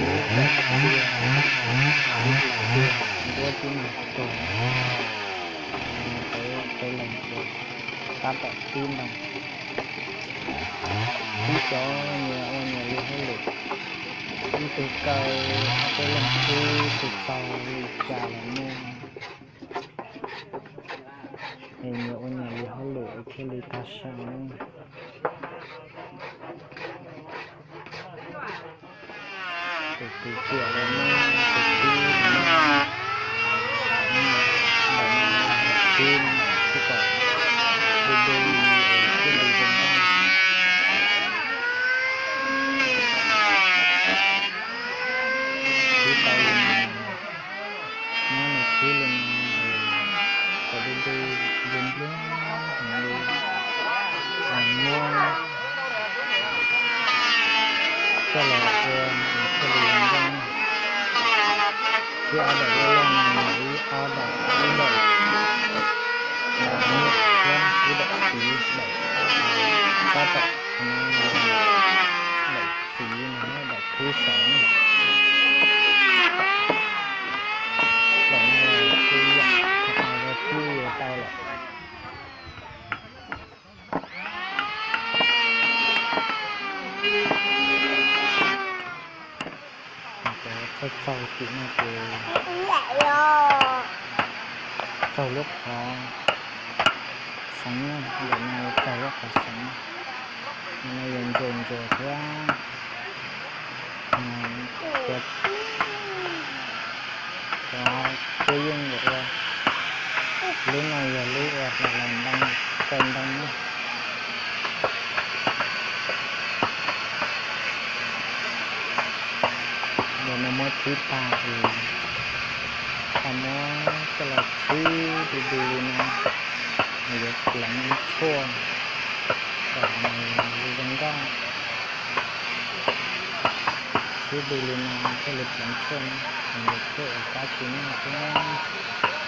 daim txiag, txiag ntuab tib neeg tuag, tau peb leeg tuag, tab tom tib ntoo. Ib cov nyias ua nyias li hauj lwm, ib tug kaw, ob peb leeg khwb, ib tug txaug li cas los muaj. Es nyias ua nyias li hauj lwm thiaj li tag sai. Tus kwv tij los muab tus tib, ntawm no tus tib xwb kom du du es thiaj li zoo nkauj. Khwb tau li no, muab nws khwb li no, kom du du nplua nplua heev li, muab coj los ua thiaj li zoo nkauj. Khwb ob daim loj loj no, ib ob daim, ib daim nyuam thiab ib daim txiv, daim tab tom, daim txiv no daim khwb saud na. Daim no khwb yam, thaum no yog khwb yuav tau lawm. Cov txaug txaug tim no ces txaug lub qhov xeev, ntawm no txaug lub qhov xeev. No yog ntsuas ntsuas thiab, cov, cov cuab yeej yuav ua. Lub no yog lub ua hla ntoo, kaw ntoo na. Ntawm no muab khwb tag es tau muab coj los khwb du du li no, yuav pleev tshuaj kom zoo nkauj. Khwb du li no thiaj li pleev tshuaj na, pleev tshuaj es kab tsis noj thiab,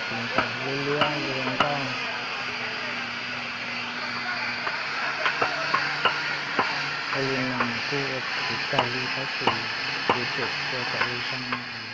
pleev kom liab liab zoo nkauj. Ua li no kuj ua khwv kawg li tab sis kuv tsuas ua kom zoo.